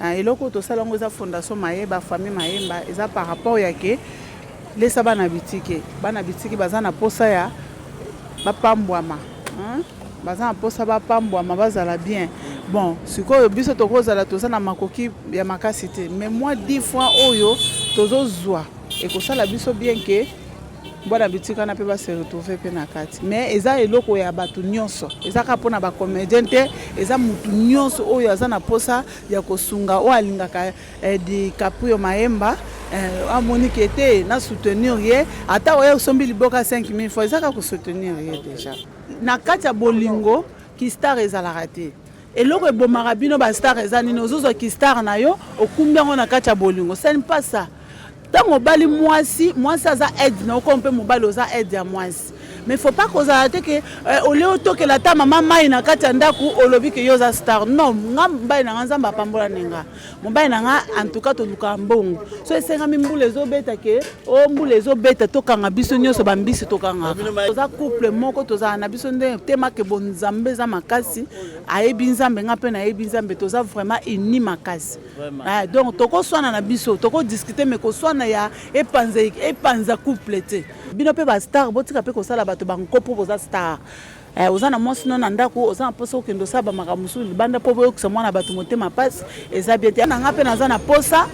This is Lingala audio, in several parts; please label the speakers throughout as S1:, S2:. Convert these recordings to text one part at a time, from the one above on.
S1: Eloko oyo tosala yango eza fondation Mayeba, famille Mayemba, eza par rapport ya ke lesa bana bitike. Bana bitike baza na posa ya bapambwama. Baza na posa bapambwama, bazala bien. Bon, sikoyo biso tokozala toza na makoki ya makasi te. Mais moi 10 francs oyo tozozwa ekosala biso bien ke bana bitika wana mpe ba se retrouver mpe na kati. Mais eza eloko ya bato nyonso, eza kaka mpona ba comédien te, eza mutu nyonso oyo aza na posa ya kosunga, oyo alingaka eh, DiCaprio Mayemba eh, amoni ke te na soutenir ye, ata oyo osombi liboka 5000 fois, eza kaka kosoutenir ye déjà. Na kati ya bolingo ki star ezalaka te. Eloko ebomaka bino ba star eza nini? Ozozwa ki star na yo okumbi yango na kati ya bolingo, ce n'est pas ça. Ntango obali mwasi, mwasi aza aide na yo, mpe mobali oza aide ya mwasi. Mais faut pas kozala te ke eh, olie otokela ata mama mai na kati ya ndako olobi ke yo oza star. Non, nga mobali na nga Nzambe apambola na nga. Mobali na nga en tout cas tolukaka mbongo. So esengami mbula ezobeta ke o mbula ezobeta tokanga biso nyonso bambisi tokangaka. Toza couple moko tozala na biso nde tema ke bonzambe eza makasi, ayebi Nzambe nga mpe nayebi Nzambe, toza vraiment uni makasi. Ah, donc tokoswana na biso, tokodiscute mais koswana ya epanza epanza couple te. Bino mpe ba star botika mpe kosala bato banko mpo boza star. Eh, oza na mwasi no na ndako, oza na mposa okende osala bamakambo mosusu libanda mpo boyokisa mwana bato motema mpasi, eza bien te. Na nga mpe naza na posa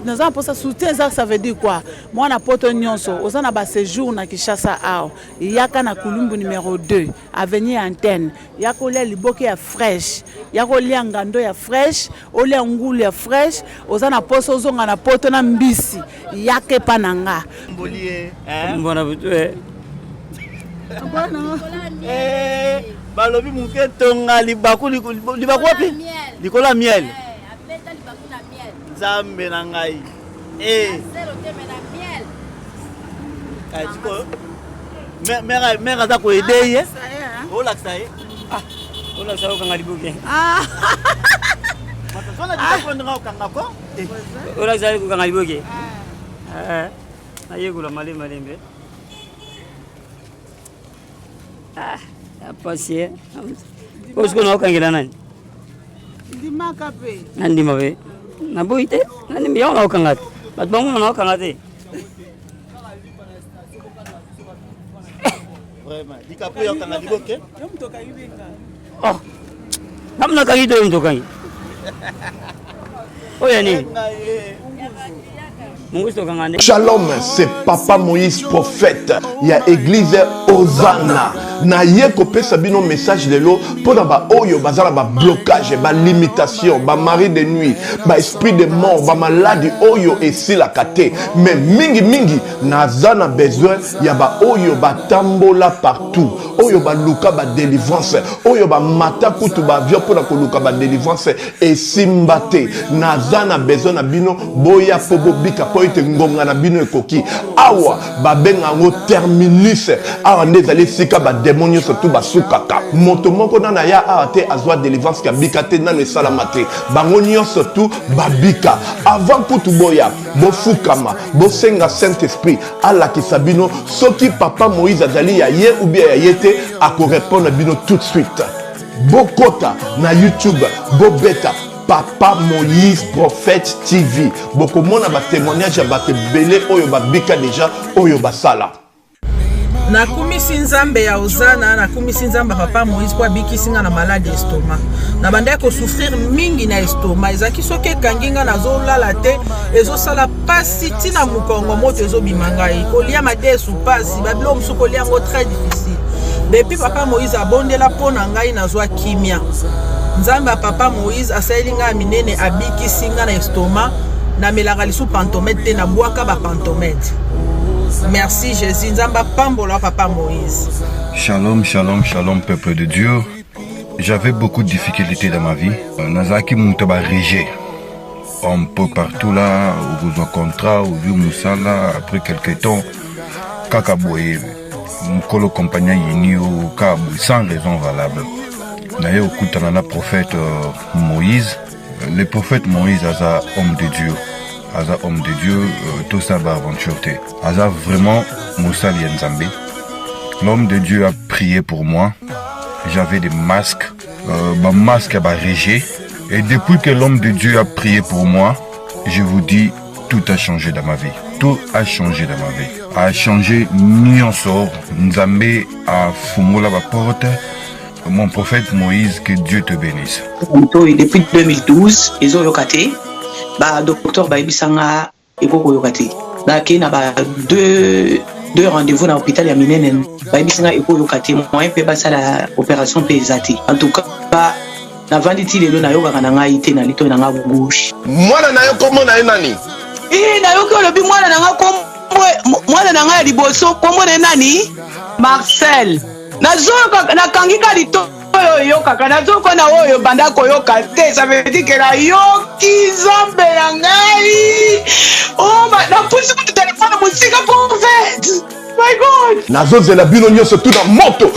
S1: naza na posa soutien eza, ça veut dire quoi? Mwana poto nyonso oza na ba séjour na Kinshasa awa, yaka na Kulumbu numéro 2 avenue Antenne, yaka olia liboke ya fresh, yaka olia ngando ya fresh, olia ngulu ya fresh. Oza na posa ozonga na poto na mbisi, yaka epa na nga.
S2: Mbona butu eh.
S3: Eh, balobi moke tonga libaku libaku wapi? Likolo ya miel. Nzambe na ngai. Eh. Mère mère aza ko aider ye. Olakisa ye.
S2: Ah, olakisa okanga liboke.
S1: Ah.
S3: Zona libaku ndenge okanga ko.
S2: Olakisa kokanga liboke. Eh. Nayekola malembe malembe. Ah, ya pasi eh. Oyo sikoyo naokangela nani?
S1: Ndimaka mpe.
S2: Nandima mpe. Naboyi te. Nandimi yango naokanga te. Bato bamona naokanga te.
S3: Vraiment. DiCaprio okanga liboke.
S1: Yo moto okangi benga.
S2: Oh. Ngai nakangi to yo moto okangi. Oyo ya nini? Mungusu tokanga nde.
S4: Shalom, c'est Papa Moïse prophète ya église Hosanna. Na ye kopesa bino message lelo pona ba oyo baza na ba blocage, ba limitation, ba mari de nuit, ba esprit de mort, ba maladi oyo esilaka te. Mais mingi mingi naza na besoin ya ba oyo batambola partout, oyo baluka ba délivrance, oyo bamata kutu ba avion pona koluka ba délivrance esimba te. Naza na besoin na bino boya mpo bobika, mpo ete ngonga na bino ekoki. Awa babenga yango terminus, awa nde ezali esika bademo nyonso tu basukaka. Moto moko nano aya awa te azwa délivrance kabika te, nano esalama te, bango nyonso tu babika. Avant kutu boya, bofukama, bosenga Saint Esprit alakisa bino soki Papa Moïse azali ya ye ou bien ya ye te, akorepondre bino tout de suite. Bokota na YouTube, bobeta Papa Moïse Prophète TV, bokomona ba témoignage ya bato ebele oyo babika deja, oyo basala.
S5: Nakumisi Nzambe ya Ozana, nakumisi Nzambe ya Papa Moïse mpo abikisi nga na maladi estomac. Nabandaki kosouffrir mingi na estomac, ezalaki soki ekangi nga nazolala te, ezosala pasi ntina mokongo, moto ezobima ngai, kolia madesu pasi, babiloko mosusu kolia yango très difficile. Depuis Papa Moïse abondela mpo na ngai, nazwa kimia. Nzambe ya Papa Moïse asaleli ngai ya minene, abikisi ngai na estomac. Namelaka lisu pantomède te, nabwaka ba pantomède. Merci Jésus, Nzambe apambola Papa Moïse.
S6: Shalom, shalom, shalom, peuple de Dieu. J'avais beaucoup de difficultés dans ma vie. Nazalaki moto ba rejet. Un peu partout là, okozwa contrat, ozwi mosala, après quelque temps, kaka boye, mokolo compagnie ayini yo, kaka boye, sans raison valable. Naye okutana na prophète Moïse. Le prophète Moïse aza homme de Dieu. Aza homme de Dieu, tosala ba aventure te. Aza vraiment mosali ya Nzambe. L'homme de Dieu a prié pour moi. J'avais des masques, ba masques ya ba rejet. Et depuis que l'homme de Dieu a prié pour moi, je vous dis, tout a changé dans ma vie. Tout a changé dans ma vie. A changé nyonso. Nzambe afungola ba porte. Mon prophète Moïse, que Dieu te bénisse.
S7: Depuis 2012, ezoyoka te. Ba docteur bayebisa nga ekoki koyoka te. Nakei na ba deux deux rendez-vous na hôpital ya minene bayebisi nga ekoyoka te moyen mpe basala opération mpe eza te en tout cas navandi ti lelo nayokaka na ngai te na litoi na nga gauche
S4: mwana na yo kombo na ye nani
S7: ee nayoki olobi mwana na nga kombo mwana na ngai ya liboso kombo na ye nani marcel nazoyoka nakangi ka litoi oyo oyokaka nazoyoka na oyo banda koyoka te ça veut dire que nayoki nzambe na ngai oh, napusi kutu telefone mosika prophète my god
S4: nazozela bino nyonso tuna moto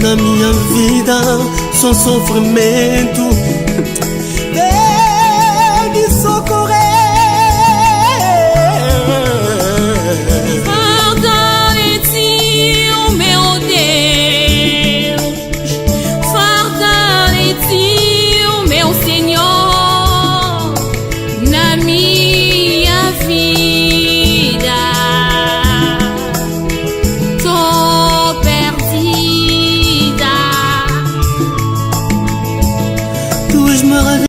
S8: Na minha vida só sofrimento. Vem me socorrer.
S9: Fortaleci, o meu Deus. Fortaleci, o meu Senhor. Na minha vida. Tô perdida.
S8: Tuas maravilhas.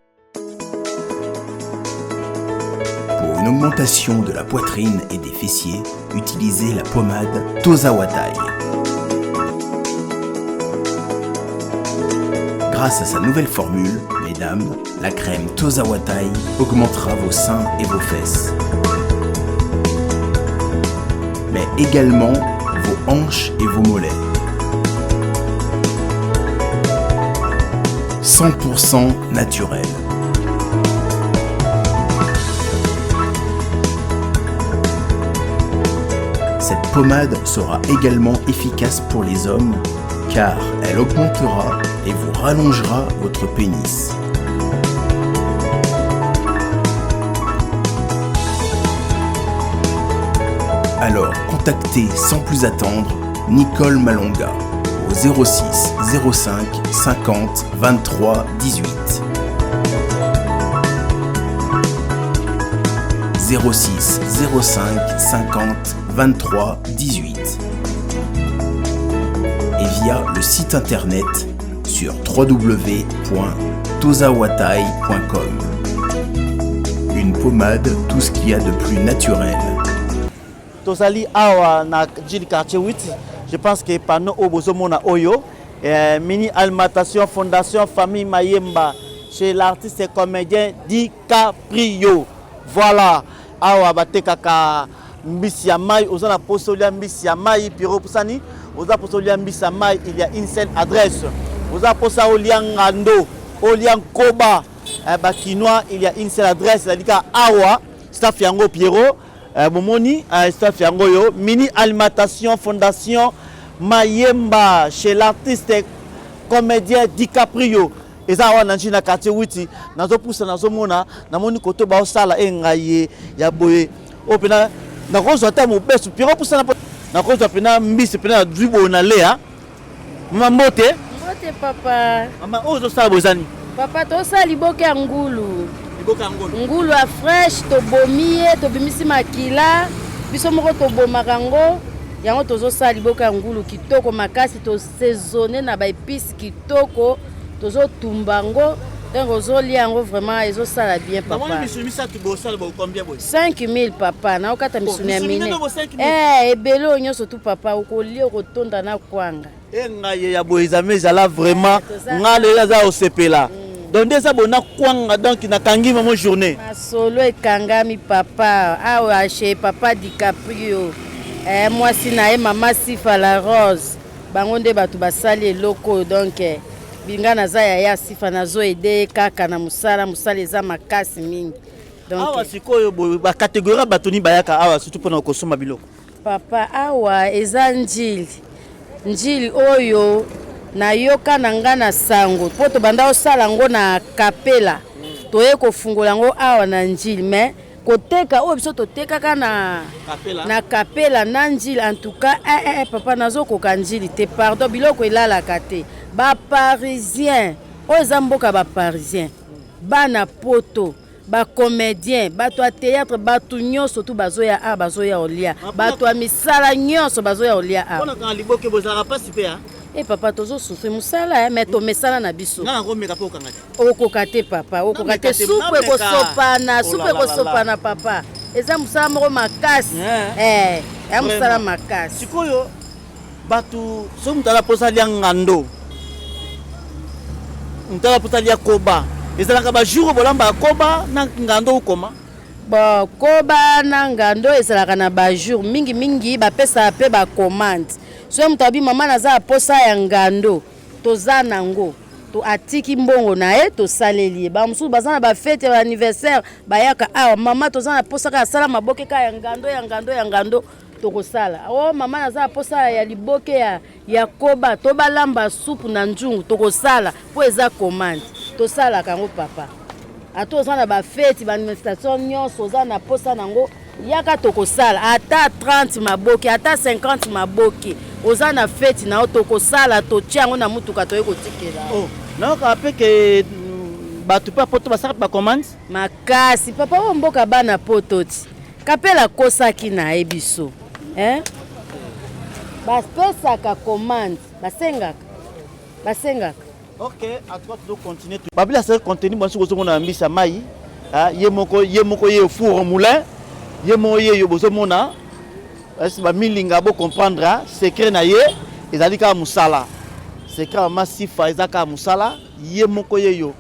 S10: Pour une augmentation de la poitrine et des fessiers, utilisez la pommade Tozawatai. Grâce à sa nouvelle formule, mesdames, la crème Tozawatai augmentera vos seins et vos fesses. Mais également vos hanches et vos mollets. 100% naturel. Cette pommade sera également efficace pour les hommes car elle augmentera et vous rallongera votre pénis. Alors contactez sans plus attendre Nicole Malonga au 06 05 50 23 18. 06 05 50 23 18 et via le site internet sur www.tozawatai.com. Une pommade, tout ce qu'il y a de plus naturel.
S3: Tozali awa na Njili quartier 8. Je pense que panneau oyo bozomona oyo eh, mini alimentation fondation famille Mayemba chez l'artiste et comédien DiCaprio. Voilà, awa batekaka mbisi ya mai, oza na posa olia mbisi ya mai, Pierrot Pusani, oza posa olia mbisi ya mai, il y a une seule adresse. Oza posa olia ngando, olia nkoba, eh, ba kinois, il y a une seule adresse, ezali kaka awa staff yango Pierrot eh, bomoni eh, staff yango oyo mini alimentation fondation Mayemba chez l'artiste comédien DiCaprio eza awa na na quartier 8 nazopusa nazomona namoni koto baosala e ngai ye ya boye oyo mpena nakozwa ata mobesu Pierrot pusana nakozwa mpena mbisi mpena nazwi boye na lea. Mama mbote.
S11: Mbote papa.
S3: Mama oyo ozosala boye eza nini?
S11: Papa tosala liboke ya ngulu.
S3: Liboke ya ngulu.
S11: Ngulu ya fresh tobomi ye tobimisi makila biso moko tobomaka yango yango tozosala liboke ya ngulu kitoko makasi tosaisonne na ba epices kitoko tozotumba yango donc ozolia yango vraiment ezosala bien papa.
S3: Misuni misato bosala bo combien boye?
S11: 5000 papa naokata misuni ya mine eh, ebele oyo nyonso tu papa okolia okotonda na kwanga
S3: e ngai ya boye ezame ezala vraiment
S11: eh,
S3: nga lelo aza osepela mm. donc nde eza boye na kwanga donc nakangi mamo journée
S11: masolo ekangami papa awa chez papa dicaprio eh, mwasi na ye mama sifa la rose bango nde bato basali eloko oyo donc eh, binga naza yaya sifa nazo aide ye kaka na mosala mosala eza makasi mingi donc
S3: awa sikoyo boye bacatégorie ya bato nini bayaka awa surtout mpona kosomba biloko
S11: papa awa eza njili njili oyo nayoka na nga na sango mpo tobanda kosala yango na kapela toye kofungola yango awa na njili mais koteka oyo biso totekaka na
S3: kapela,
S11: na kapela na njili en tout cas eh, eh, eh, papa nazokoka njili te pardon biloko elalaka te baparisien oyo eza mboka baparisien bana poto bacomédien bato ya théâtre bato nyonso tu bazoya awa bazoya kolia bato ya misala nyonso bazoya kolia awa
S3: mpona kanga liboke bozalaka mpasi mpe ya
S11: e papa tozosufri mosala me tomesana na biso
S3: nga nakomeka mpe okanga te
S11: okoka te papa okoka te supu ekosopana supu ekosopana papa eza mosala moko makasi eh, ya mosala makasi
S3: sikoyo bato soki moto aza mposa alia ngando moto aza mposa alia koba ezalaka bajour bolambaka koba na ngando okoma
S11: bon koba na ngando ezalaka na bajour mingimingi bapesaka mpe bacommande soki moto abi mama naza na mposa ya ngando toza nango to atiki mbongo na ye tosaleli ye bamosusu baza na bafete ya baanniversaire bayaka awa mama toza na mposa kaka asala maboke kaka ya ngando ya ngando ya ngando tokosala o oh, mama naza na mposa ya liboke ya, ya koba to balamba supu na nzungu tokosala mpo eza commande tosalaka yango papa ata oza na bafeti baadministration nyonso oza na mposa na yango yaka tokosala ata 30 maboke ata 50 maboke oza na feti na yo tokosala totia yango na motuka toye kotikela
S3: oh, nayokaka mpe ke mm, bato mpe poto basalaka bacommande
S11: makasi papa oyo mboka bana poto ti kapela akosaki na ye biso eh? bapesaka commande basengaka basengaka
S3: Ok, en tout cas, tu dois continuer. Babila c'est contenu bon soki ozomona mbisa mai, ah, ye moko ye moko ye four moulin, ye moko ye yo bozomona asi ba milinga bo comprendre ah, secret na ye ezali kaka musala. Secret ya mama Sifa eza kaka musala, ye moko ye yo.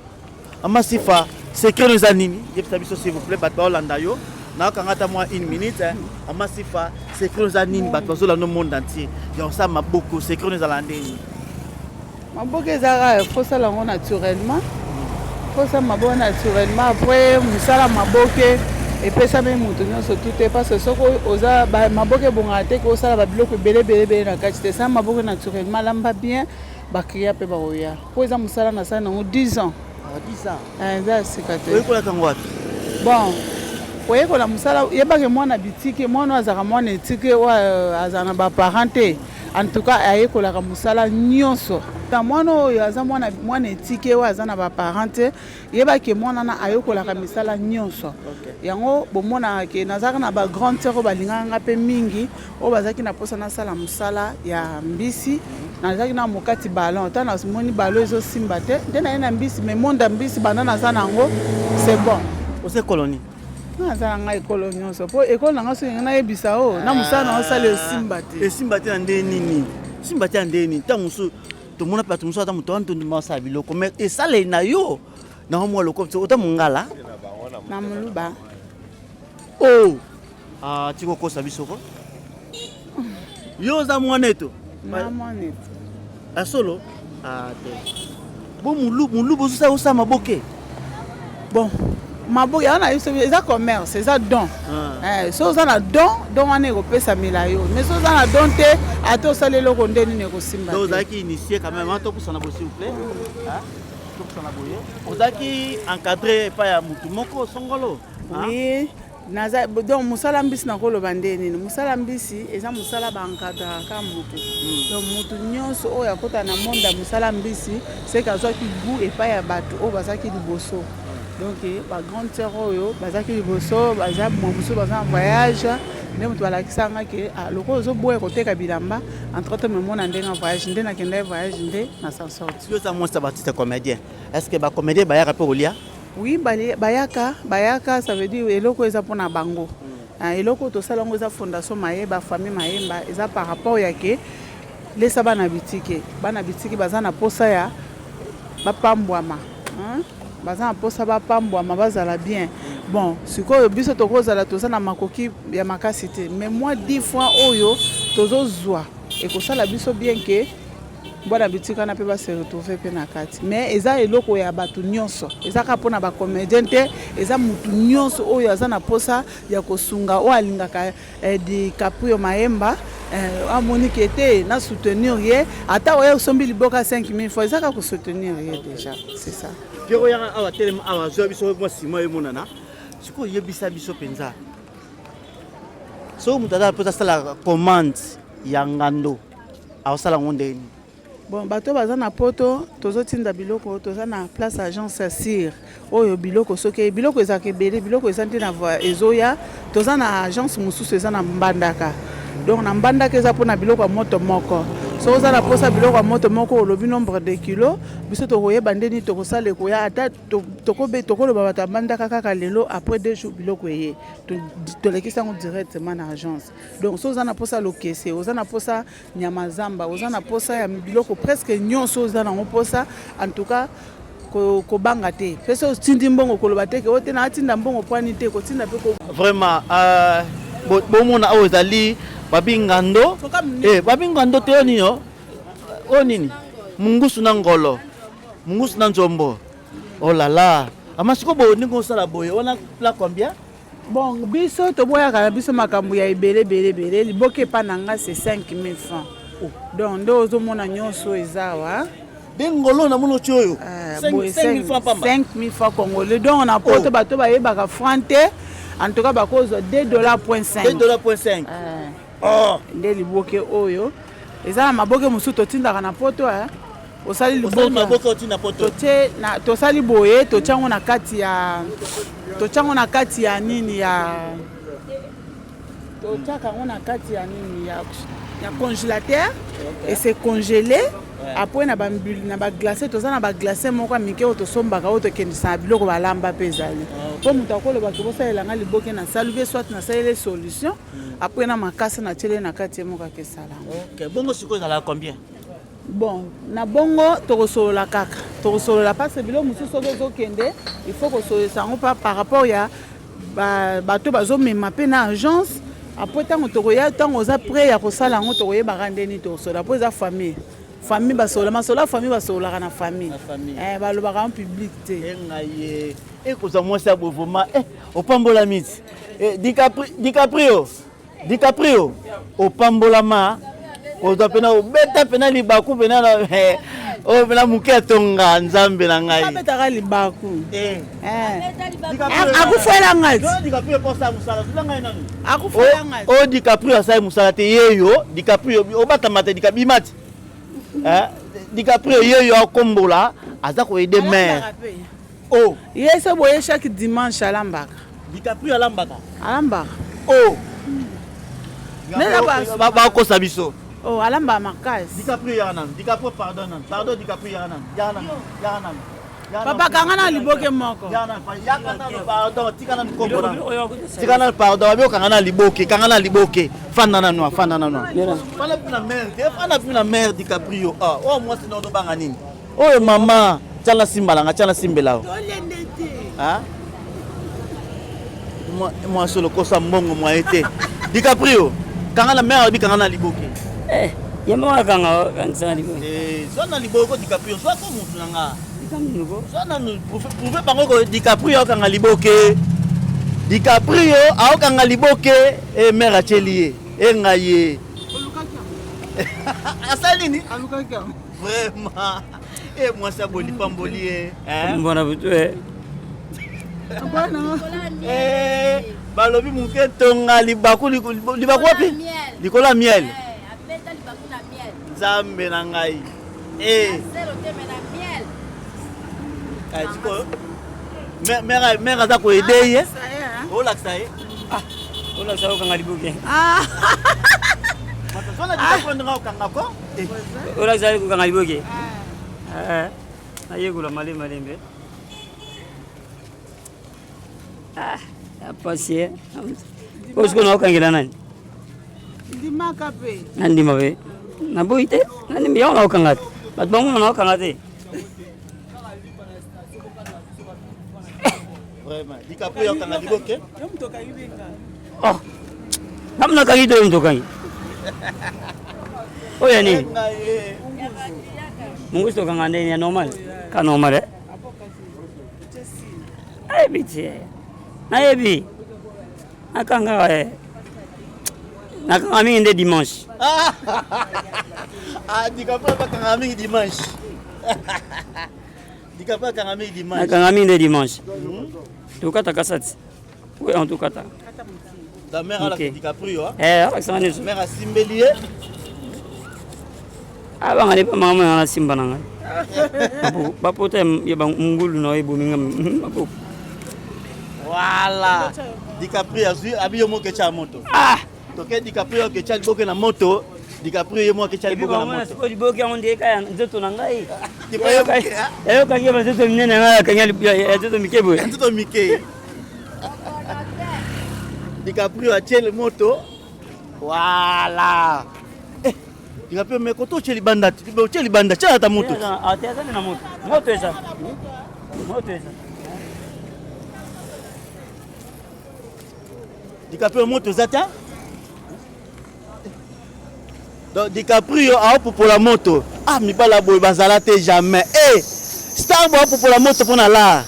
S3: Mama Sifa, secret no eza nini? Yebisa biso s'il vous plaît, bato baolanda yo. Nakanga ata mwa une minute. Hein. Mama Sifa, secret no eza nini? Bato bazolanda monde entier. Ya osala maboko, secret no ezala ndeni?
S1: Maboke eza kaka faut sala yango naturellement. Faut sala maboke naturellement après mosala maboke epesami moto nyonso tu te parce que soki oza maboke ebongaka te kosala babiloko ebele ebele ebele na kati te sala maboke naturellement lamba bien baklia mpe bakoya mpo eza mosala nasali nango 10 ans
S3: 10 ans
S1: eh, eza ya sika te
S3: oyekolaka yango wapi
S1: bon koyekola mosala yebake mwana bitike mwana oyo azalaka mwana etike oyo euh, azala na baparent te en tout cas ayekolaka mosala nyonso na mwana oyo aza mwana, mwana etike oyo aza na baparent te yebake mwana na ayekolaka misala nyonso okay. yango bomonaka ke nazalaka na bagrande sœur oyo balingaka nga mpe mingi oyo bazalaki na mposa nasala mosala ya mbisi nazalaki na mokati ballon ata namoni ballon ezosimba te nde naye na mbisi mais monde ya mbisi banda naza na yango c'est bon
S3: oza ekolo nini
S1: nga naza na ngai ekolo nyonso mpo ekolo na ngai soki nayebisa o na mosala na osala esimba te
S3: esimba te na nde nini esimba te na nde nini ntango mosusu tomona mpe bato mosusu ata moto wana tondima osala biloko mais esaleli na yo nango mwa loko ota mongala
S1: na moluba
S3: o oh! Ah, tika okosa biso ko. Yo oza mwana eto.
S1: Na mwana eto.
S3: Asolo? Ah te. Bo mulu mulu bozo osala maboke.
S1: Bon, maboke wana biso eza commerce, eza don. Ah. Eh, so oza na don, don wana ekopesamela yo. Mais so oza na don te, ata osali eloko nde nini ekosimba.
S3: Donc ozalaki initié quand même, topusana bo s'il vous plaît. Hein? Topusana boye. Ozalaki encadré epai ya mutu moko songolo.
S1: Oui. Naza donc mosala mbisi nakoloba nde nini? Mosala mbisi eza mosala ba encadraka mutu. Donc mutu nyonso oyo akota na monde ya mosala mbisi c'est que azwaki gout epai ya bato oyo bazalaki liboso. Donc ba grande sœur oyo bazalaki liboso baza mosusu baza na voyage nde moto balakisa nga ke ah, lokola ozoboya koteka bilamba entre autres memona ndenge ya voyage nde nakendaki voyage nde na s'en sorti.
S3: Yo oza mwasi ya ba artiste comédien est ce que ba comédien bayaka mpe kolia?
S1: Oui bayaka bayaka ça veut dire eloko eza pona bango ah, eloko tosala yango eza fondation mayeba famille mayemba eza par rapport ya ke lesa bana bitike bana bitike baza na posa ya bapambwama hein? baza na posa bapambwama bazala bien bon sikoyo biso tokozala toza na makoki ya makasi te mais moi 10 fois oyo tozozwa ekosala biso bien ke Bwana bitika wana pe ba se retrouver pe na kati mais eza eloko ya batu nionso eza kaka pona ba comedien te eza mutu nionso oyo aza na posa ya kosunga oyo alingaka eh, DiCaprio Mayemba eh, amoni ke te na soutenir ye ata oye osombi liboka 5000 fois eza kaka ko soutenir ye déjà c'est ça.
S3: Pierrot yaka awa telema awa zwa biso mwa sima emonana sikoyo yebisa biso mpenza soki moto aza mposa asala commande ya ngando akosala yango ndenge nini?
S1: Bon, bato baza na poto tozotinda biloko, toza na place agence ya sire oyo biloko soki biloko ezalaka ebele, biloko eza nde na ezoya. Toza na agence mosusu eza na Mbandaka, donc na Mbandaka eza mpona biloko ya moto moko. Soki oza na mposa biloko ya moto moko, olobi nombre de kilo, biso tokoyeba nde nini tokosala ekoya. Ata tokoloba bato ya Mbandaka kaka lelo, après 2 jours biloko eye, tolekisi yango directement na agence. Donc soki oza na posa lokese, oza na posa nyama zamba, oza na posa ya biloko presque nyonso oza nango posa, en tout cas kobanga te. Pe soki otindi mbongo koloba te ke ote na atinda mbongo pwani te, kotinda pe ko
S3: Vraiment euh, bomona oyo ezali babi ngando eh, babi ngando te oyo nini oyo nini mungusu na ngolo mungusu na nzombo oh là là ama sikoyo boye ndenge osala boye wana plat combien?
S1: Bon biso toboyaka na biso makambo ya ebele ebele ebele liboke epa na nga c'est 5000 francs oh. Donc nde ozomona nyonso eza awa
S3: de ngolo na mono oyo 5000 francs pamba
S1: 5000 francs congolais donc na poto oh. Bato bayebaka franc te en tout cas bakozwa 2 dollars point 5
S3: 2 dollars point 5
S1: oh. Nde liboke oyo eza na maboke mosusu totindaka na poto eh. Osali
S3: liboke
S1: totie na tosali boye totia yango na kati ya totia yango na kati ya nini ya totiaka yango na kati ya nini ya, ya congélateur okay. Et c'est congelé ouais. Après na na baglace toza na baglace moko ya mike oyo tosombaka oyo tokendisa na biloko balamba mpe ezali mpo ah, moto akoloba ke bosalela nga liboke na sali ubie soit nasaleli solution mm. Après na makasi natiele na kati ye moko akesala
S3: okay. Bongo sikoyo ezalaka combien?
S1: Bon, na bongo tokosolola kaka, tokosolola parce que biloko mosusu soki ezokende il faut kosololisa yango pa par rapport ya bato bazomema mpe na agence. Après ntango tokoya, ntango oza prêt ya kosala yango, tokoyebaka nde nini tokosolola mpo eza famille. Famille basolola masolo ya famille, basololaka na famille, eh, balobaka en public te.
S3: Eh, ngai ekozwa eh, mwasi ya boye vraiment eh, opambolami ti eh, DiCaprio DiCaprio opambolama kozwa mpena obeta mpena libaku mpena eh, oyo mpena moke ya tonga nzambe na ngai
S1: abetaka libaku eh. Eh. Akufela ngai
S3: akufela ngai oyo DiCaprio asali mosala te yeyo DiCaprio obatama te bima te DiCaprio yeyo akombola aza koyede mare.
S1: Oh. Ye se boye chaque dimanche alambaka.
S3: DiCaprio alambaka.
S1: Alambaka.
S3: Oh. Ba ba kosa biso.
S1: Oh, alambaka makasi.
S3: DiCaprio yaka nanu. DiCaprio pardon nanu. Pardon DiCaprio yaka nanu. Yaka nanu. Yaka nanu.
S1: Papa kanga na liboke moko.
S3: Yaka nanu pardon, tika nanu kombo nanu. Tika nanu pardon, babi okanga na liboke, kanga na liboke. Fanda nanu, fanda nanu. Fanda na mère, fanda na mère DiCaprio. Ah, oh moi sinon banga nini? Oyo mama tia na simba nanga tia na simbela yo. Mwasi lokosa mbongo mwaye te. DiCaprio kanga na mère alobi kanga na liboke.
S2: Eh, ye moko akanga kangisa na liboke.
S3: Eh, zwa na liboko DiCaprio, zwa ko mutu na nga. Zwa na prouve bango ko DiCaprio akanga liboke. DiCaprio aokanga liboke eh mère atieli ye. Eh ngai ye. Asali nini?
S1: Alukaki yango.
S3: Vraiment. Eh mwasi ya boli pamboli ye.
S2: Mbona butu eh.
S3: Eh, balobi moke tonga libaku libaku wapi likolo ya miel nzambe na ngai eh. Eh, mare aza koede ye ah, olakisa ye
S2: ah, olakisa okanga liboke
S1: ah.
S2: olakisa kokanga liboke nayekola malembe malembe Ah, ya pasi eh. Oyo sikoyo naokangela nani?
S1: Ndimaka pe.
S2: Nandima pe. Naboyi te. Nandimi yango naokanga te. Bato bamona naokanga te.
S3: Vraiment. DiCaprio akanga liboke.
S1: Yo moto okangi benga.
S2: Oh. Namu nakangi to yo moto okangi. Oyo ya nini? Mungusu tokanga ndeni ya normal. Ka normal eh. Nayebi te. Nayebi. Nakanga eh. Nakanga mingi nde dimanche.
S3: Ah, DiCaprio bakanga mingi dimanche. DiCaprio akanga mingi dimanche.
S2: Nakanga mingi nde dimanche. Tokata kasati. Oui, en tout cas.
S3: Ta mère alakisa DiCaprio.
S2: Eh, alakisanga nyonso.
S3: Mère asimbeli ye.
S2: Abanga ne mama na nasimba na ngai. Bapota ya ngulu na yo ebomi nga maboko.
S3: Voilà. DiCaprio azwi abi yo moko etya moto.
S2: Ah!
S3: Toke DiCaprio aketya liboke na moto. DiCaprio ye moko aketya liboke na moto.
S2: Sikoyo liboke yango nde kaka nzoto na ngai. Eyokaki ba nzoto minene ngai akangi ya nzoto mike boye.
S3: Nzoto mike. DiCaprio atie le moto. Voilà. Eh, DiCaprio mais koto otie libanda, otie libanda, tia ata moto.
S2: Ah, te azali na moto. Moto eza. Moto eza.
S3: DiCaprio moto eza te. Donc DiCaprio aopupola moto. Ah mibala boye bazala te jamais. Eh star boye aopupola moto mpo na lar.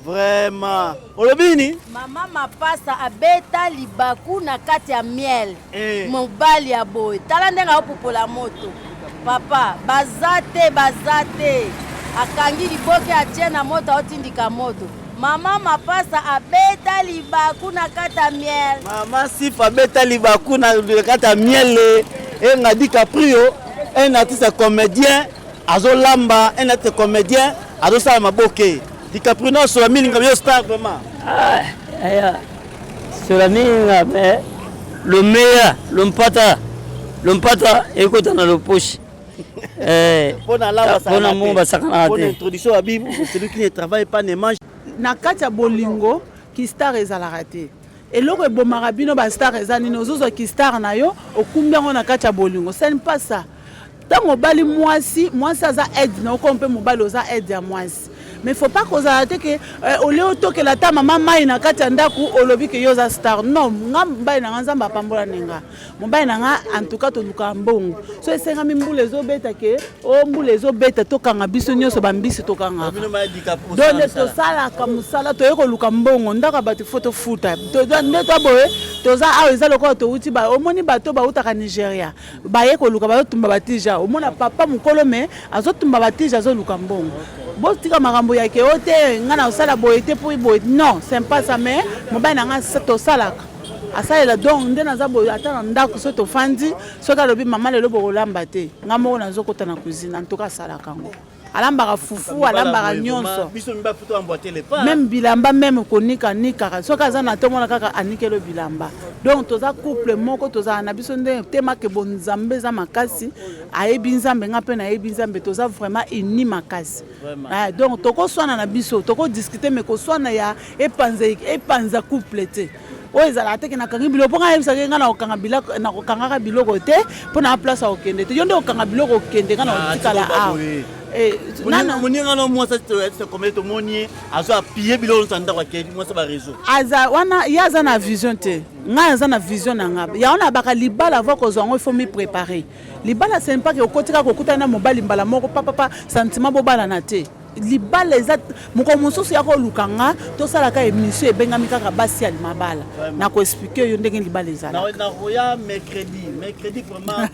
S3: Vraiment. Olobi nini?
S11: Mama Mapasa abeta libaku na kati ya miel. Eh. Mobali ya boye. Tala ndenge aopupola moto. Papa, baza te, baza te. Akangi liboke atie na moto aotindika moto. Mama Mapasa abeta libaku na kati ya miel.
S3: Mama Sifa abeta libaku na kati ya miel. Enga DiCaprio, un artiste comédien, azolamba, un artiste comédien, azosala maboke. DiCaprio non sola milinga yo star vraiment.
S2: Ah, aya. Sola milinga mais le meilleur, le mpata, le mpata ekota na le poche. Eh,
S3: pona la
S2: pona mo basakanaka
S3: te.
S2: introduction
S3: ya Bible, celui qui ne travaille pas ne mange.
S1: Na kati ya bolingo ki star ezalaka te. Eloko ebomaka bino ba star eza nini? Ozozwa ki star na yo okumbi yango na kati ya bolingo. Ce n'est pas ça. Ntango obali mwasi, mwasi aza aide na yo comme mpe mobali oza aide ya mwasi. Mais faut pas kozala te ke eh, olie otokela ata mama mai na kati ya ndako olobi ke yo oza star. Non, nga mobali na nga Nzambe apambola ne nga. Mobali na nga en tout cas tolukaka mbongo. So esengami mbula ezobeta ke o oh, mbula ezobeta tokanga biso nyonso bambisi tokangaka. Donc tosalaka mosala toye koluka mbongo ndako ya bato fo tofuta. Nde to boye toza awa eza lokola towuti ba omoni bato bautaka Nigeria baye koluka bazotumba batija omona papa mokolo me azotumba batija azoluka mbongo botika makambo ya ke o te ngai nakosala boye te mpo boye non c'est pas ça mais mobali na ngai tosalaka asalela donc nde naza boye ata na ndako soki tofandi soki alobi mama lelo bokolamba te ngai moko nazokota na cuisine en tout cas asalaka yango alambaka fufu alambaka nyonso meme bilamba meme konika nikaka soki aza na tomona kaka anikelo bilamba donc toza couple moko tozala na biso nde temake bonzambe eza makasi ayebi nzambe nga mpe nayebi nzambe toza vraiment uni makasi ah, donc tokoswana na biso tokodiscute mais koswana ya epanza epanza couple te oyo ezalaka te ke nakangi biloko mpo ngai nayebisaki ngai nakokangaka biloko te mpo na place ya kokende te yo nde okanga biloko okende ngai nakotikala
S3: ah,
S1: awa
S3: eh, moninga no mwasi komele tomoni ye azo apille biloko nyonso ya ndako akei mwasi ba réseau
S1: aza wana ye aza na vision te ngai aza na vision na ngai yango nabaka libala avant kozwa yango il faut mi préparer libala ce n'est pas ke okoti kaka okutani na mobali mbala moko papapa sentiment bobalana te. Libala eza mokolo mosusu ya koluka nga tosalaka émission ebengami kaka basi ya mabala. Na ko expliquer yo ndenge libala ezalaka.
S3: Nakoya mercredi, mercredi vraiment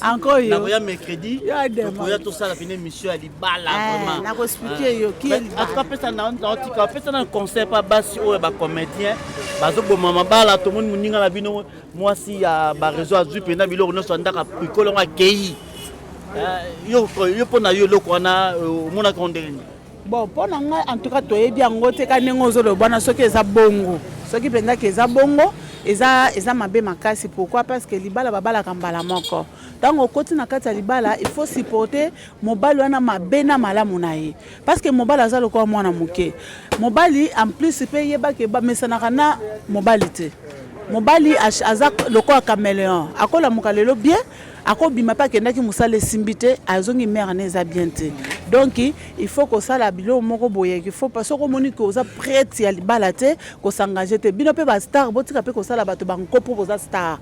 S1: Encore yo.
S3: Nakoya mercredi. Tokoya tosala pene émission ya libala
S1: eh,
S3: vraiment.
S1: Nako expliquer yo qui est libala.
S3: En tout cas pesa na otika pesa na conseil pa basi oyo ba comédien bazoboma mabala tomoni moninga na bino mwasi ya ba réseau azwi mpenza biloko nyonso ya ndako apikolo yango akei eh, yo mpo na yo eloko wana euh, omonaka ngo ndenge nini?
S1: Bon, mpo na ngai en tout cas toyebi yango te ka ndenge ozoloba wana soki eza bongo, soki mpenza ke eza bongo eza eza mabe makasi. Pourquoi? Parce que libala babalaka mbala moko. Ntango okoti na kati ya libala, il faut supporter mobali wana mabe na malamu na ye, parce que mobali aza lokola mwana moke. Mobali en plus mpe yebake bamesanaka na mobali te. Mobali aza lokola cameleon, akolamuka lelo bien, akobima mpe akendaki mosala esimbi te, azongi mare na eza bien te. Donc il faut kosala biloko moko boye, il faut pas soki omoni ke oza prête ya libala te, kosengage te. Bino mpe bastar botika mpe kosala bato banko mpo boza star.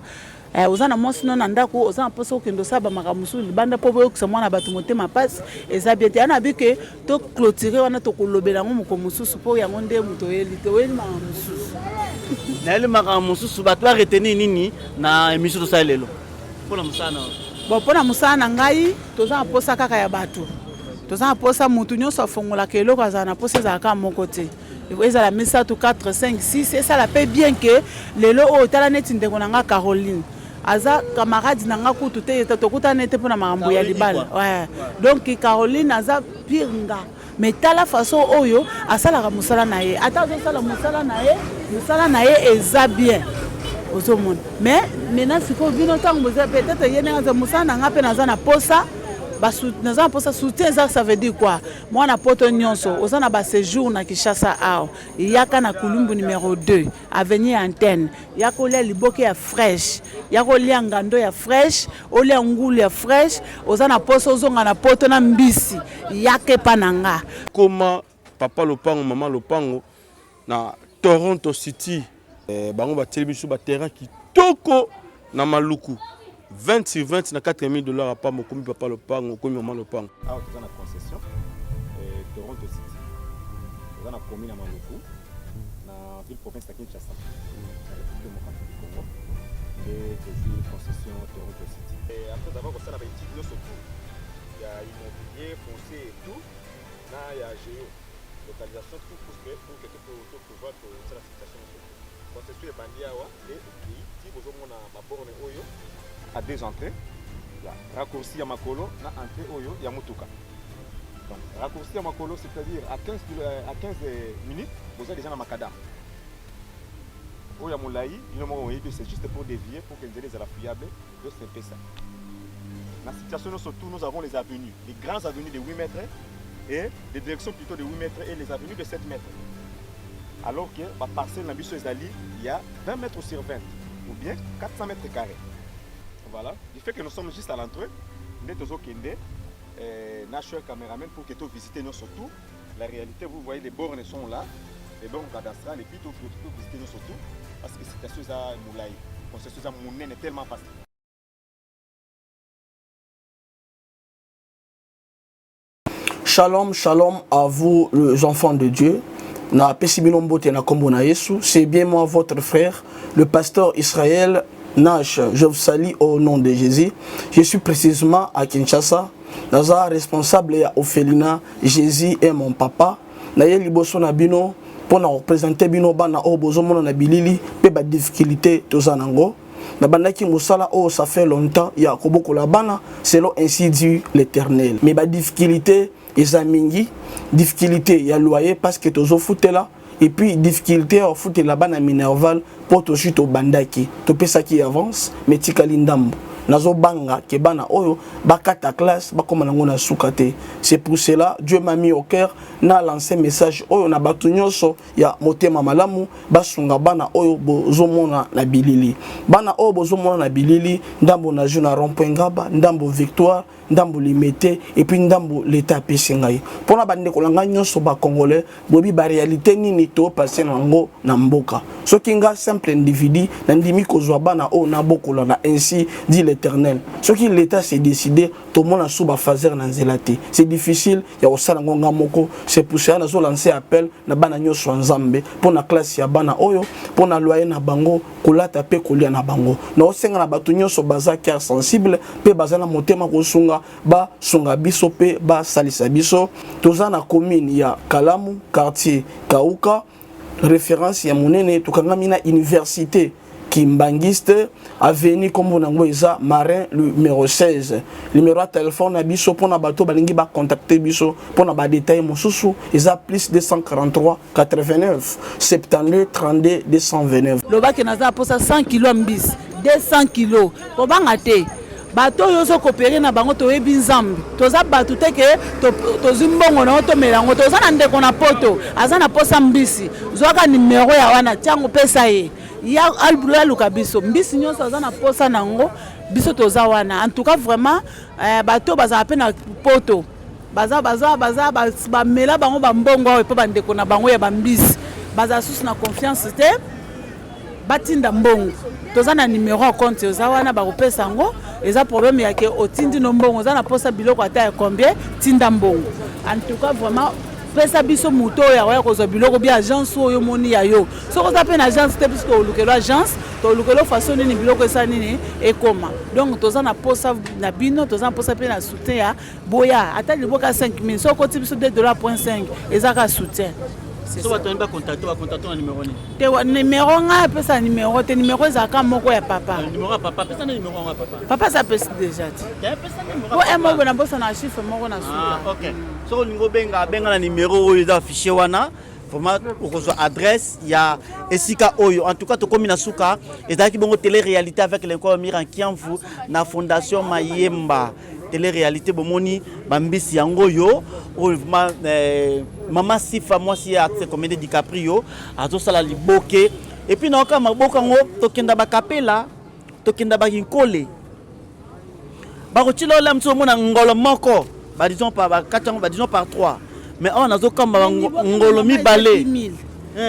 S1: Eh, oza na mwasi no na ndako, oza na mposa okende osala bamakambo mosusu libanda mpo boyokisa mwana bato motema mpasi, eza bien te. Yana bi ke to clôturer wana, tokolobela yango moko mosusu mpo yango nde moto oyeli te, oyeli makambo mosusu.
S3: Nayeli makambo mosusu. Bato baretenir nini na émission tosali lelo mpo na mosala na yo?
S1: Bon, mpo na mosala na ngai, toza na mposa kaka ya bato, toza na mposa motu nyonso afongolaka eloko azala na mposa ezala kaka moko te, ezala misato, 4, 5, 6, esala mpe bien ke lelo oyo tala neti ndeko na nga Caroline aza camarade na nga kutu te, tokutana ete mpo na makambo ya libala. Ouais. Donc Caroline aza pire nga, mais tala façon oyo asalaka mosala na ye, ata azosala mosala na ye, mosala na ye eza bien, ozomona. Mais maintenant sikoyo bino ntango boza peut-être ye ndenge aza mosala na nga mpe naza na posa, naza na posa soutien eza, ça veut dire quoi? Mwana poto nyonso oza na baséjour na Kinshasa awa, yaka na Kulumbu numéro 2 avenue Antenne, ya kolia liboke ya fresh, ya kolia ngando ya fresh, olia ngulu ya fresh. Oza na posa ozonga na poto na mbisi, yaka epa na nga.
S12: Koma papa lopango, mama lopango na Toronto City. Eh, bango batieli biso baterrain kitoko na Maluku 20 sur 20 na 4000 dollars apamba, okomi papa lopango, okomi mama lopango.
S13: Awa toza na concession Toronto City, toza na commune ya Maluku, na ville province ya Kinshasa, na République démocratique du Congo, nde tozwi concession Toronto City. Et après avoir kosala baétude nyonso tout ya immobilier, foncier et tout, na ya géo localisation, tout pour que to pouvoir tosala situation nyonso tout. Concession ebandi awa nde ekei ti bozomona baborne oyo à deux entrées, ya raccourci ya makolo na entrée oyo ya mutuka. Donc raccourci ya makolo, c'est-à-dire à 15 minutes boza déjà na macadam. Oyo ya molai, bino moko boyebi, c'est juste pour dévier, pour que nzela ezala fiable. Donc c'est un peu ça na situation nyonso tout. Nous avons les avenues, les grandes avenues de 8 mètres et des directions plutôt de 8 mètres et les avenues de 7 mètres, alors que baparcelle na biso ezali ya 20 mètres sur 20 ou bien 400 mètres carrés. Voilà, du fait que nous sommes juste à l'entrée nde tozokende na cher caméraman pour que tovisite nyonso tout la réalité. Vous voyez, les bornes sont là, les bornes cadastrales, et puis tovisite nyonso tout, parce que situation eza molai, concession eza monene, tellement vaste.
S14: Shalom, shalom à vous les enfants de Dieu. Na pesi bino mbote na kombo na Yesu. C'est bien moi, votre frère, le pasteur Israël Nash. Je vous salue au nom de Jésus. Je suis précisément à Kinshasa. Naza responsable ya orphelinat Jésus est mon papa. Na ye liboso na bino mpona koprésenter bino bana oyo bozomona na bilili mpe badifficulté toza nango. Nabandaki mosala oyo ça fait longtemps ya kobokola bana selon ainsi dit l'Éternel, mais badifficulté eza mingi. Difficulté ya loyer, parce que tozofutela, et puis difficulté ya kofutela bana minerval, mpo tozwi, tobandaki, topesaki avance, mais tikali ndambo. Nazobanga ke bana oyo bakata classe, bakóma nango na suka te. C'est pour cela Dieu m'a mis au cœur na lancer message oyo na bato nyonso ya motema malamu, basunga bana oyo bozomona na bilili. Bana oyo bozomona na bilili, ndambo nazwi na rond-point Ngaba, ndambo Victoire, ndambo Limete, et puis ndambo leta apesi ngai. Mpona bandeko na ngai nyonso bacongolais, boyebi baréalité nini topase na yango na mboka. Soki nga simple individu nandimi kozwa bana oyo nabokola na ainsi dit. l'Eternel, soki l'Etat s'est decide, tomona su ba fazer na nzela te. C'est difficile ya kosala yango nga moko. C'est pour cela nazo lancer appel na bana nyonso ya Nzambe mpo na classe ya bana oyo, mpo na loyer na bango, kolata mpe kolia na bango. Naosenga na bato nyonso baza cœur sensible mpe baza na motema kosunga, basunga biso mpe basalisa biso. Toza na commune ya Kalamu, quartier Kauka, référence ya monene. Tokangami na université Kimbanguiste, avenue kombo nango eza Marin numéro 16. Numéro ya téléphone na biso mpona bato balingi bacontacte biso mpona badetail mosusu eza plus 243 89 72 32 229.
S1: Lobaki naza na mposa 100 kilo ya mbisi, 200 kilo, kobanga te. Bato oyo ozo coopere na bango toyebi Nzambe, toza bato te ke tozwi mbongo na yo tomela yango. Toza na ndeko na poto aza na posa mbisi, zwaka nimero ya wana tiango pesa ye ya aluka biso mbisi nyonso aza na posa na yango, biso toza wana. En tout cas vraiment eh, bato bazala mpe na poto baza baza baza bamela bango bambongo awa epo bandeko na bango ya bambisi bazala susu na confiance te, batinda mbongo. Toza na numero ya compte oza wana, bakopesa yango. Eza problème ya ke otindi no mbongo, oza na posa biloko ata ya combien, tinda mbongo. En tout cas vraiment pesa biso moto oyo akoya kozwa biloko bia agence oyo omoni ya yo. Soki oza mpe na agence te, biso tolukelo agence, tolukelo façon nini biloko esa nini ekoma. Donc toza na posa na bino, toza na posa mpe na soutien ya boya ata liboka 5000. Soki okoti biso 2 dollar point 5 eza kaka soutien.
S3: So bato balingi bacontacte, bacontacte na numero nini?
S1: Te, numero ngai apesa numero te, numero ezalaka moko ya papa.
S3: Ah, numero ya papa, pesa na numero yango ya papa.
S1: Papa aza apesi deja te. Po un moko na bosa na chiffre moko na suka.
S3: Ah, ok. Soki olingi obenga, benga na numero oyo eza affiché wana. Vraiment okozwa adresse ya esika oyo. En tout cas tokomi na suka, ezalaki bongo télé réalité avec l'incroyable Mira Kiamvu na Fondation Mayemba. Télé réalité bomoni bambisi yango oyo oyo vraiment eh, mama Sifa mwasi ya acteur comédien DiCaprio azosala liboke. Et puis naoka maboko yango tokenda bakapela, tokenda bakinkole, bakotila ola mosusu omona ngolo moko ba disons par bakati yango ba disons par 3, mais awa nazokamba ngolo mibale.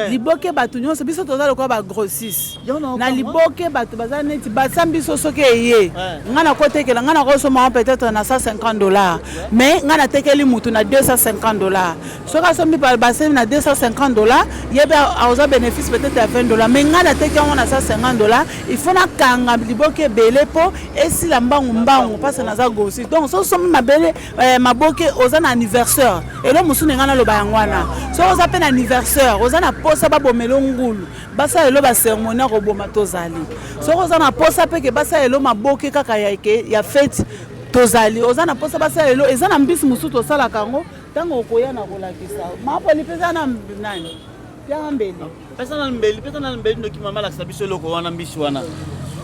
S1: Liboke bato nyonso biso toza lokola bagrossiste na liboke, bato baza neti basambi biso. Soki eye ngai nakotekela, ngai nakosomba peut-être na 150 $, mais ngai natekeli mutu na 250 $. Soki asombi basemi na 250 $, ye mpe akozwa bénéfice peut-être ya 20 $, mais ngai nateki yango na 150 $. Il faut nakanga liboke ebele mpo esila mbangu mbangu, mpasi naza grossiste. Donc soki osombi mabele maboke, oza na anniversaire, elo mosusu ngai naloba yango wana. Soki oza mpe na anniversaire, oza na posa babomela ngulu, basala elo bacérémonie ya koboma, tozali. Soki oza na posa mpe ke basala elo maboke kaka ya, ke, ya fête, tozali. Oza na posa basala elo, eza na mbisi mosusu tosalaka yango. Ntango okoya na kolakisa mapoli mpe eza na nani pianga mbeli.
S3: Pesa na mbeli, pesa na mbeli noki mama alakisa biso eloko wana, mbisi wana.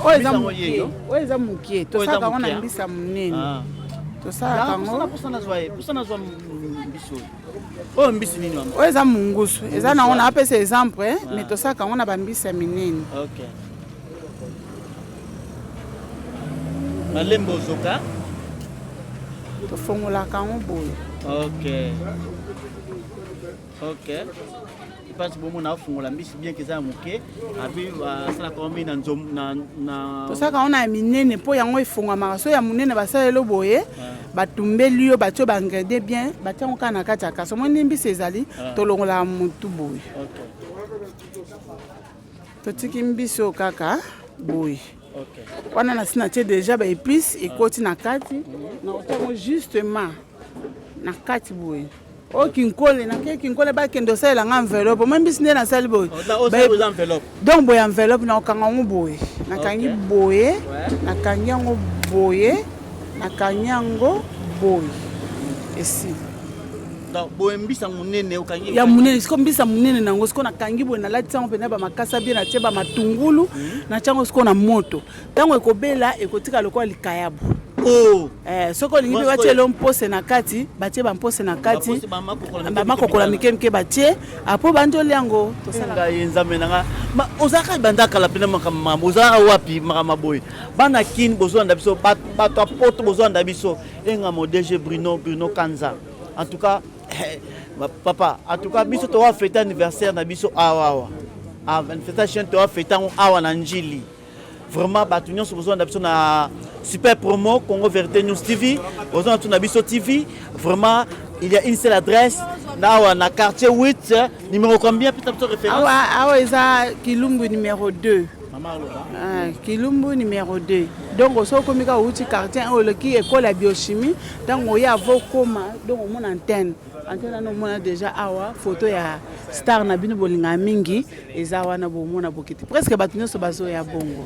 S1: Oyo eza moke, oyo eza moke. Tosalaka yango na mbisi ya monene, tosalaka yango.
S3: Pusa nazwa mbisi oyo. Oyo mbisi nini mama?
S1: Oyo eza mungusu, eza nango na apesa exemple, mais tosalaka yango na bambisi ya minene.
S3: Ok, malembe ozoka.
S1: Tofongolaka yango boye.
S3: Ok, mpasi bomona afungola mbisi bien ke eza ya moke, abi asalaka yango mingi na nzom na
S1: Tosalaka yango na ya minene mpo yango efungwamaka. So ya monene basaleli boye, batumbeli yo, batie baingrédient bien, batie yango kaka na kati ya kasi omoni mbisi ezali. Tolongolaka motu boye, totiki mbisi oyo kaka boye wana. Na si natie déjà baépice ekoti na kati, na kotiango justement na kati boye. Oyo kinkole, nake kinkole, bakende osalela nga enveloppe. Omoi mbisi nde nasali boye, donc boye enveloppe nakokanga yango boye, nakangi boye, nakangi yango boye, nakangi yango boye, esili.
S3: Boye mbisa monene okangi.
S1: Ya monene siko, mbisa monene nango siko nakangi boye, nalatisi yango mpenza bamakasa bien, natie bamatungulu, natie yango siko na moto. Ntango ekobela ekotika lokola likayabu.
S3: Oh.
S1: Soki olingi mpe batie elo mpose na kati, batie bampose na kati, bamakokola mike mike batie apo bandi olia yango.
S3: Tosalaka Nzambe na nga, ozalaka ebanda kala mpena makambo, ozalaka wapi makambo boye? Bana Kini bozolanda biso, bato ya Poto bozolanda biso, engamo DG Bruno, Bruno Kanza. En tout cas papa, en tout cas biso towa fête anniversaire na biso awa awa, anniversaire chaîne towa fête yango awa na Njili. Vraiment bato nyonso bozolanda biso na super promo Congo Vérité News TV, bozolanda biso na biso TV. Vraiment, il y a une seule adresse na awa na quartier 8, numéro combien? Pesa biso référence.
S1: Awa awa eza Kilumbu numéro 2.
S3: Mama aloba.
S1: Ah, Kilumbu numéro 2. Donc soki okomi kaka outi quartier oyo oleki école ya biochimie, ntango oye avo okoma, donc omona antenne. Antenne wana omona déjà awa photo ya star na bino bolingaka mingi eza wana, bomona bokiti presque bato nyonso bazoya bongo.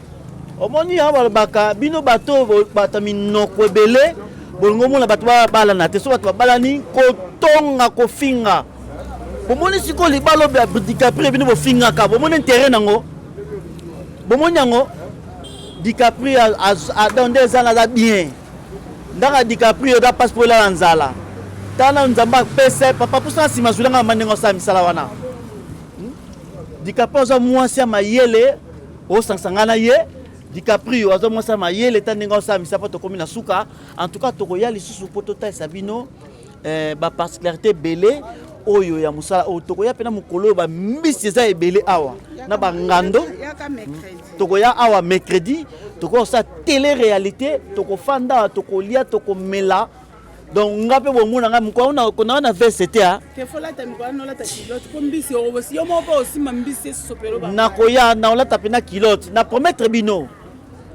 S3: Omoni awa balobaka bino bato bato ya minoko ebele, bolingo omona bato babalana te. So bato babalani kotonga kofinga, bomoni sikoyo libala oyo ya DiCaprio bino bofingaka, bomoni intérêt nango, bomoni yango. DiCaprio nde eza naza bien ndaka DiCaprio eza mpasi mpo elala nzala. Tala Nzambe apesa papa mposa na nsima azwilanga mama ndenge osala misala wana. DiCaprio aza mwasi ya mayele, osangisa ngai na ye. DiCaprio aza mwasi ya mayele, ta ndenge osala misala mpo tokomi na suka. En tout cas tokoya lisusu mpo totalisa bino baparticularité ebele oyo ya mosala oyo. Tokoya mpena mokolo oyo bambisi eza ebele awa na bangando. Tokoya awa mercredi, tokoya kosala télé réalité, tokofanda awa, tokolia, tokomela. Donc nga mpe bomona nga mokolo naa na veste te. Nakoya naolata mpe na culotte, na promettre bino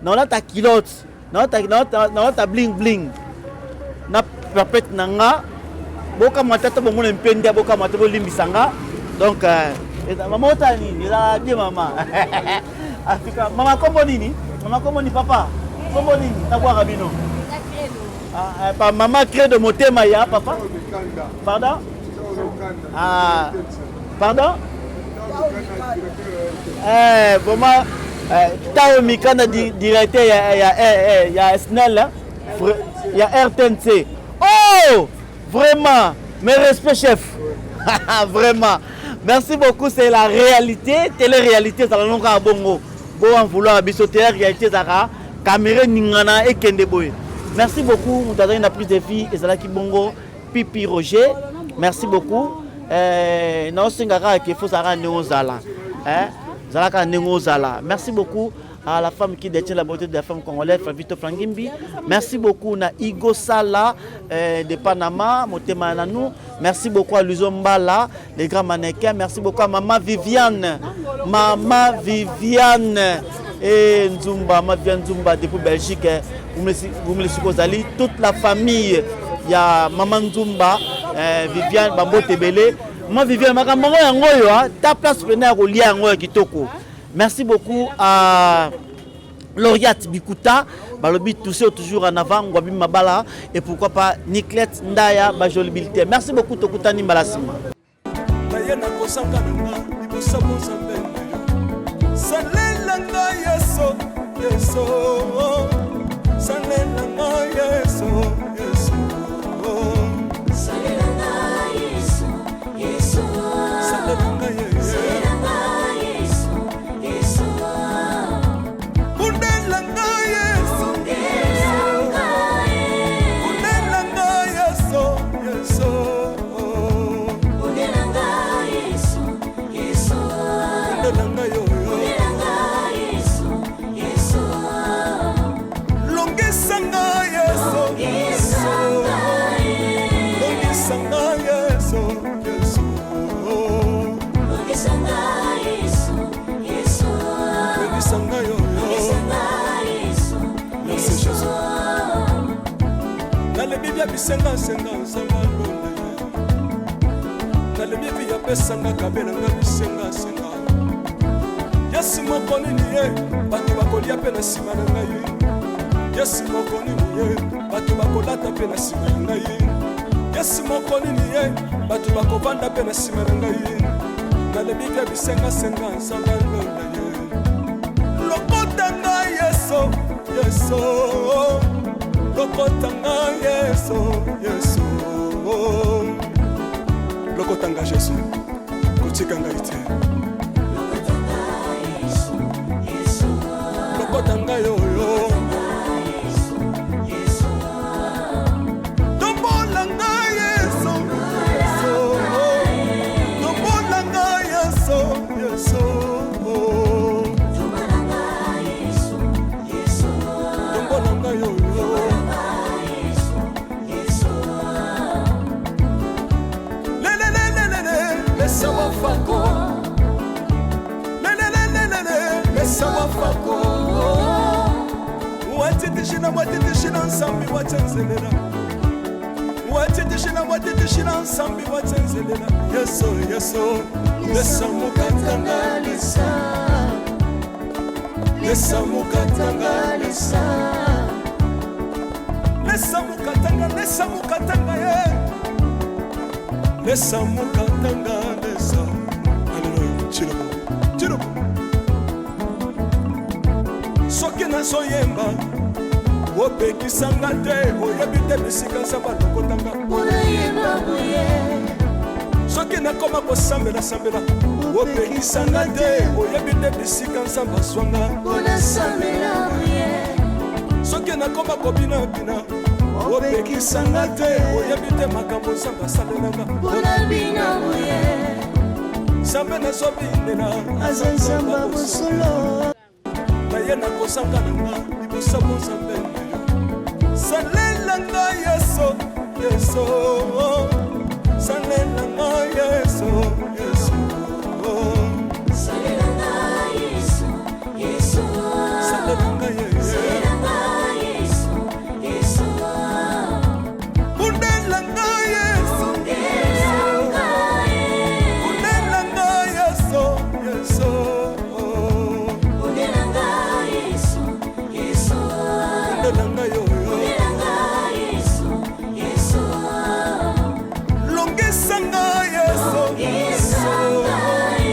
S3: naolata culotte, naolata bling bling na perpète na nga. Bokamwa te, ata bomona mpende, bokamwa te, bolimbisa nga. Donc mama otala nini ezala bien mama. En tout cas mama kombo nini? Mama kombo nini? Papa kombo nini? Nabwaka bino pa mama Credo motema ya papa. Pardon, ah, pardon, vraiment Tao Mikanda, directeur ya SNEL, ya RTNC. Oh, vraiment, mes respects chef, vraiment merci beaucoup. C'est la réalité, télé-réalité ezala nongo kaka bongo, bo en vouloir biso, télé-réalité ezalaka caméra ningana ekende boye. Merci beaucoup. Moto azalaki na prise de vie ezalaki bongo Pipi Roger, merci beaucoup. Naosenga kaka ke fo ozalaka ndenge ozala, zalaka ndenge ozala. Merci beaucoup à la femme qui détient la beauté de la femme congolaise, Favito Flangimbi. Merci beaucoup na Igo Sala de Panama, Motema Nanou. Merci beaucoup à Luzo Mbala, les grands mannequins. Merci beaucoup à Maman Viviane. Maman Viviane et Nzumba, Maman Viviane Nzumba depuis Belgique. Vous me laissez toute la famille. Il y a Maman Nzumba, Viviane, Bambo Tebele. Maman Viviane, makambo yango yo, ta place pena ya kolia yango ya kitoko. Merci beaucoup à Laureate Bikuta, Balobi Toussé toujours en avant, Ngwabi Mabala et pourquoi pas Niclette Ndaya Bajolibilité. Merci beaucoup Tokutani Mbalasima.
S15: Naye nakosaka nanga liboso bonzambe na yo, salela nga Yesu, Yesu, salela nga Yesu, Yesu,
S9: salela nga Yesu, Yesu,
S15: salela nga Yesu,
S9: salela nga Yesu, Yesu,
S15: bundela nga Yesu, bundela nga Yesu, Yesu,
S9: bundela nga Yesu, Yesu,
S15: bundela nga yo,
S9: bundela nga Yesu, Yesu,
S15: longisa nga Yesu,
S9: longisa nga,
S15: longisa nga Yesu, Yesu,
S9: longisa nga Yesu, Yesu,
S15: longisa nga yo,
S9: longisa nga Yesu,
S15: Merci Jésus. Nalebi bia bisengasenga nzambe alonda ye, nalebi epi apesanga kabelanga bisengasenga. Yesu moko nini ye bato bakolia mpe na nsima na ngai, Yesu moko nini ye bato bakolata mpe na nsima na ngai, Yesu moko nini ye bato bakovanda mpe na nsima na ngai. Nalebi bia bisengasenga nzambe alonda ye, lokota ngai Yesu, Yesu, lokota ngai Yesu, Yesu, lokota ngai Jésus, kotika ngai te, lokota ngai oyo, tombola ngai Yesu, Yesu, tombola ngai Yesu, Yesu,
S9: tombola nga Yesu,
S15: Lesa wafako. Lelelelelele, lesa wafako. Watitishina, watitishina nsambi watenzelela. Watitishina, watitishina nsambi watenzelela. Yesu, Yesu, lesa mukatanga lesa. Lesa mukatanga lesa. Lesa mukatanga, lesa mukatanga ye. Lesa mukatanga lesa. Alléluia. Tshilombo, Tshilombo. Soki nazoyemba opekisanga te, oyebi te bisika nzambe alokotanga. Soki nakoma kosambela-sambela opekisanga te, oyebi te bisika nzambe azwanga. Soki nakoma kobinabina opekisanga te, oyebi te makambo nzambe asalelanga. Nzambe nazobinela
S8: aza nzambe ya bosolo.
S15: Naye nakozanga na nga liboso bonzambe na yo. Salela nga Yesu, Yesu, salela nga Yesu, Yesu.
S9: Salela nga Yesu, Yesu.
S15: Salela nga Yesu.
S9: Salela nga Yesu, Yesu.
S15: Bundela nga Yesu.
S9: Bundela nga Yesu.
S15: Bundela nga Yesu, Yesu.
S9: Bundela nga Yesu, Yesu.
S15: Bundela nga yo, yo.
S9: Bundela nga Yesu, Yesu.
S15: Longisa nga Yesu.
S9: Longisa nga Yesu.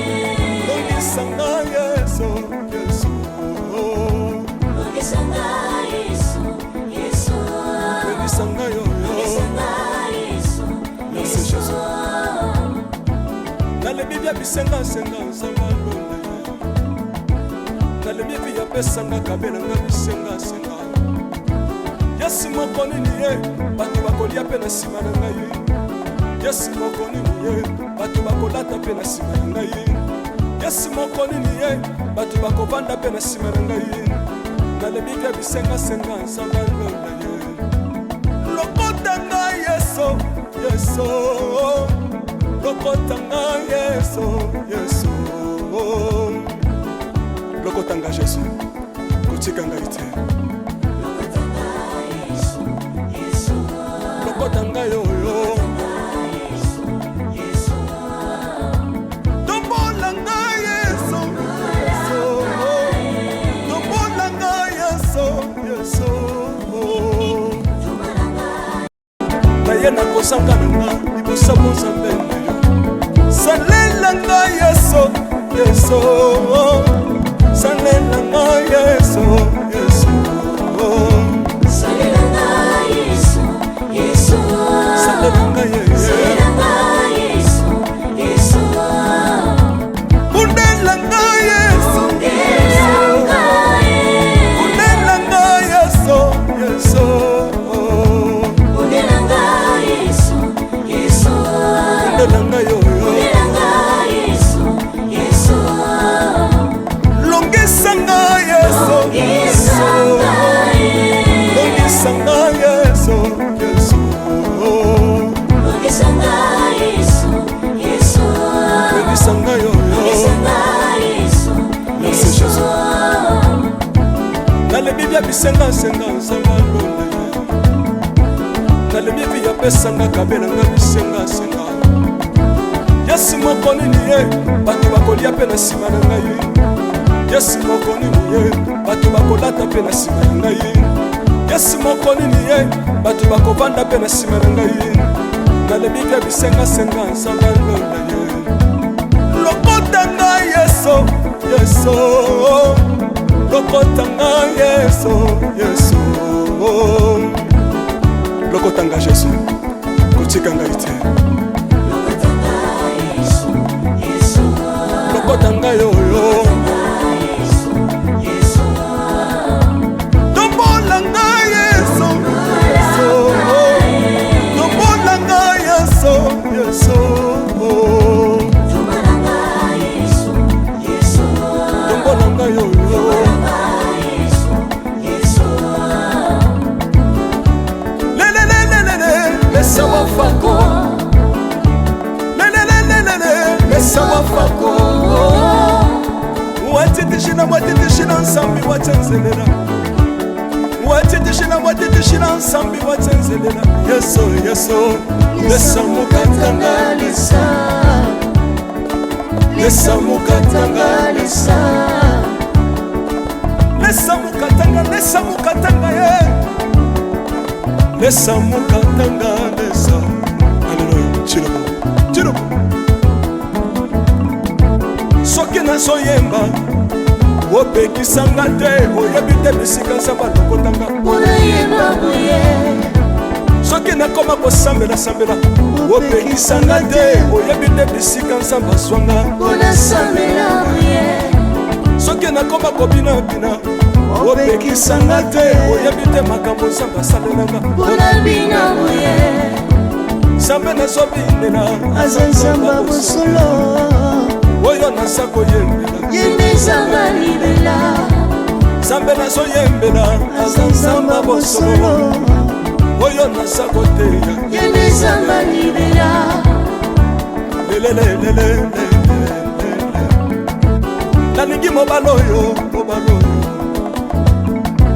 S15: Longisa nga Yesu, Yesu.
S9: Longisa nga Yesu, Yesu.
S15: Longisa nga yo, yo.
S9: Longisa nga Yesu,
S15: Merci
S9: Yesu.
S15: Jésus. Nalebi bia bisengasenga nzambe alonde. Nalebi epi yapesanga kabelanga bisengasenga. Yesu moko nini ye, bato bakolia mpe na nsima na ngai. Yesu moko nini ye, bato bakolata mpe na nsima na ngai. Yesu moko nini ye, bato bakovanda mpe na nsima na ngai. Nalebi bia bisengasenga nzambe alonda ye. Lokota nga Yesu, Yesu. Lokota nga Yesu, Yesu. Lokota nga Jésus, kotika ngai te.
S9: Yesu, Yesu.
S15: Lokota ngai oyo.
S9: Yesu, Yesu.
S15: Tombola ngai Yesu, Yesu. Tombola ngai Yesu, Yesu. Naye nakozanga na nga liboso bonzambe na yo. Salela nga Yesu, Yesu. Salela nga Yesu, Yesu.
S9: Salela nga Yesu, Yesu.
S15: Salela nga Yesu.
S9: Salela nga Yesu, Yesu.
S15: Bundela nga Yesu.
S9: Bundela nga Yesu.
S15: Bundela nga Yesu, Yesu.
S9: Bundela nga Yesu, Yesu.
S15: Bundela nga yo, yo.
S9: Bundela nga Yesu, Yesu.
S15: Longisa nga Yesu.
S9: Longisa nga Yesu.
S15: Longisa nga Yesu, Yesu.
S9: Longisa nga Yesu, Yesu.
S15: Longisa nga yo, yo.
S9: Longisa nga Yesu,
S15: Merci
S9: Yesu.
S15: Jésus. Nalebi bia bisengasenga nzambe alonde. Nalebi epi yapesanga kabelanga bisengasenga. Yesu moko nini ye, bato bakolia mpe na nsima na ngai. Yesu moko nini ye, bato bakolata mpe na nsima na ngai. Yesu moko nini ye, bato bakovanda mpe na nsima na ngai. Nalebi bia bisengasenga nzambe alonda ye. Lokota nga Yesu, Yesu. Lokota nga Yesu, Yesu. Lokota nga Jésus, kotika ngai te.
S9: Lokota nga Yesu, Yesu.
S15: Lokota ngai oyo.
S9: Yesu, Yesu.
S15: Tombola nga Yesu, Yesu. Tombola nga Yesu, Yesu.
S9: Tombola nga Yesu, Yesu.
S15: Tombola ngai oyo.
S9: Tombola nga Yesu, Yesu.
S15: Lelelelelele, lesa wafako. Lelelelelele, Lesa wafako Watitishina watitishina nsambi watenzelela Watitishina watitishina nsambi watenzelela Yesu Yesu Lesa mukatanga lesa Lesa mukatanga lesa Lesa mukatanga lesa mukatanga ye Lesa mukatanga lesa Alléluia Tshilombo Tshilombo Soki nazoyemba opekisanga te oyebi te bisika nzambe alokotanga soki nakoma kosambelasambela opekisanga te oyebi te bisika nzambe azwanga soki nakoma kobinabina opekisanga te oyebi te makambo nzambe asalelanga nzambe nazobinela
S8: aza nzambe ya bosolo
S15: oyo naza koyembela
S8: ye nde nzambe ya libela
S15: nzambe nazoyembela aza nzambe ya bosolo oyo naza koteya
S8: ye nde nzambe ya libela
S15: lelelelele nalingi mobali oyo mobali oyo.